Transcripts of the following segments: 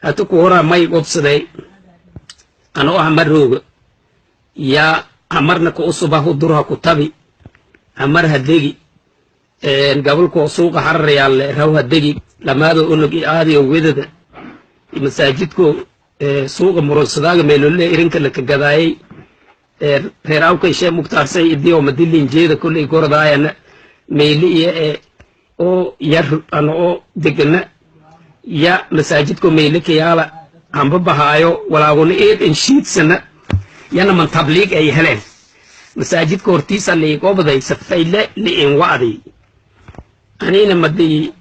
Hata ku horaa may gobsaday anoo ah marooga yaa hamarna ka usuba hudurha ku tabi hamar hadegi gabolkoo suuqa hararayaalle raw hadegi lamaado onog i aadiyo wedada masaajidko suuqa muronsadaaga meelolle irinka laka gadaayay reer awkay shee mugtaarsay idiyo madilin jeeda kolley gordaayana meeli iyo oo yar ano oo degana ya masaajidko meyle kayaala hamba bahaayo walaaguna eed inshiidsana yana man tabliig ay heleen masaajidka hortiisa liiqobday safayle liin wa'day anina madi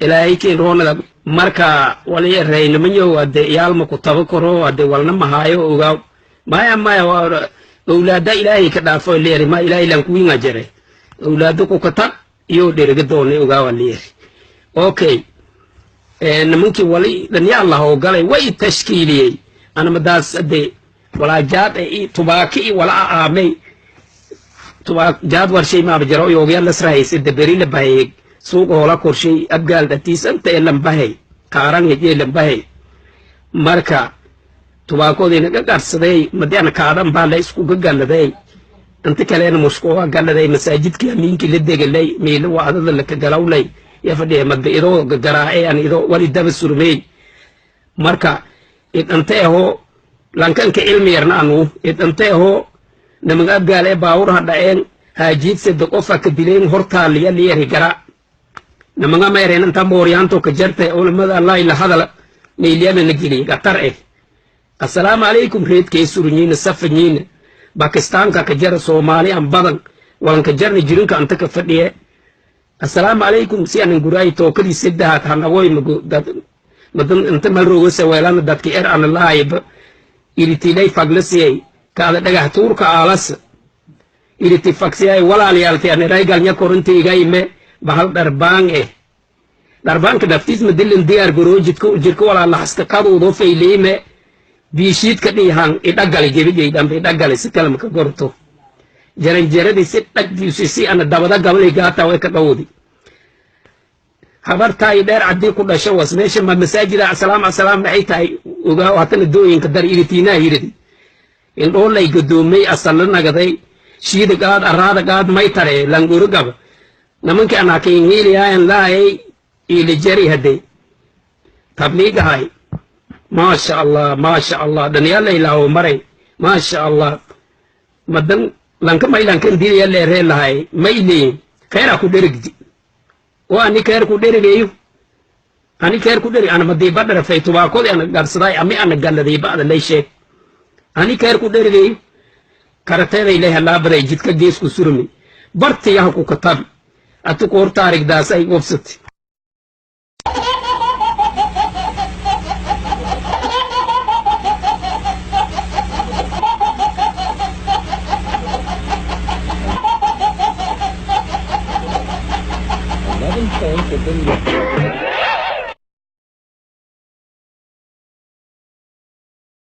ilaahay keen roonada marka wali reynimanyo ade iyaalma ku taba koro ade walna mahaayo ogaa maya maya owlaada ilaahay ka dhaafo leeri ma ilaahay lan kuwinga jere owlaado ku kata iyo dheriga doonay ogaawa leeri. Okay, nimankii wali dhanya Allah oo galay way tashkiiliyey ana madaas ade walaa jaad e tubaaki i wala aamay tubaak jaad warshay maaba jaro yoogya lasrahaysay daberi la bahayeg suuqa hoola korshay abgaal dhatiis anta ee lambahay kaaran hejee lambahay marka tubaakoodiina ga qarsaday madi ana kaadan baa la iskuga galladay inta kaleena mushkuga galladay masaajidkii amiinkii la degalay meelo wacdada laka galawlay ya fadhiya madba idoo gagaraace an idoo wali daba surmey marka idante ahoo lankanka cilmi yarna anu idante ahoo namang abgaal ee baawur ha dha'een haajiidseda qofa ka dileen hortaaliya liyari gara namanga mayreen inta mooryaanto ka jartay culamada allah ila hadala meelyana na geliy qatar eh assalaamu calaykum reedkee surunyiina safanyiina bakistaanka ka jara soomaali an badan walanka jarna jirinka anta ka fadhiye assalaamu calaykum si anan guraay tookadii seddahaad hanagoy madan inta malrogose weelana dadki er ana laayba iritilay faglasiyay kaada dhagax tuurka aalas iriti fagsiyay walaalyaalkay aniray galnya korintiigayme bahal dharbaan eh dharbaanka dhaftiis madilin diyaar garoo jidka jirka walaalahaska kaduudo fayleyme biishiidka dhiihan idhagali gebigay dhambe idhagali si kale maka gorto jaranjaradii si dhagdiisi si ana dabada gabalay gaata way ka dhowdi habartaay dheer caddii ku dhasho was meesha ma masaajida asalaam asalaam maxay tahay ogaa hatana dooyinka dar iritiinaa yiridi indhoolay gadoomay asalla nagaday shiida qaad araada qaad may tare languru gaba nimankii anaakinhiiliyaayan laayay iilijari hadde tabliigahay maasha allah maasha allah dhanyaalay laawo maray maasha allah madan lanka may lankan dilaya leeree lahay may leeyin kheyraa ku dherigdi oo ani keer ku dherigayo ani keer ku dherig ana madiiba dharafay tubaakodi ana garsaday ami ana galladay ba'da lay sheeg ani keer ku dherigayo karateeday lay halaabaday jidka geesku surmi bartiyaha ku katabi atu koor taarigdaas ay gobsatay. 11.7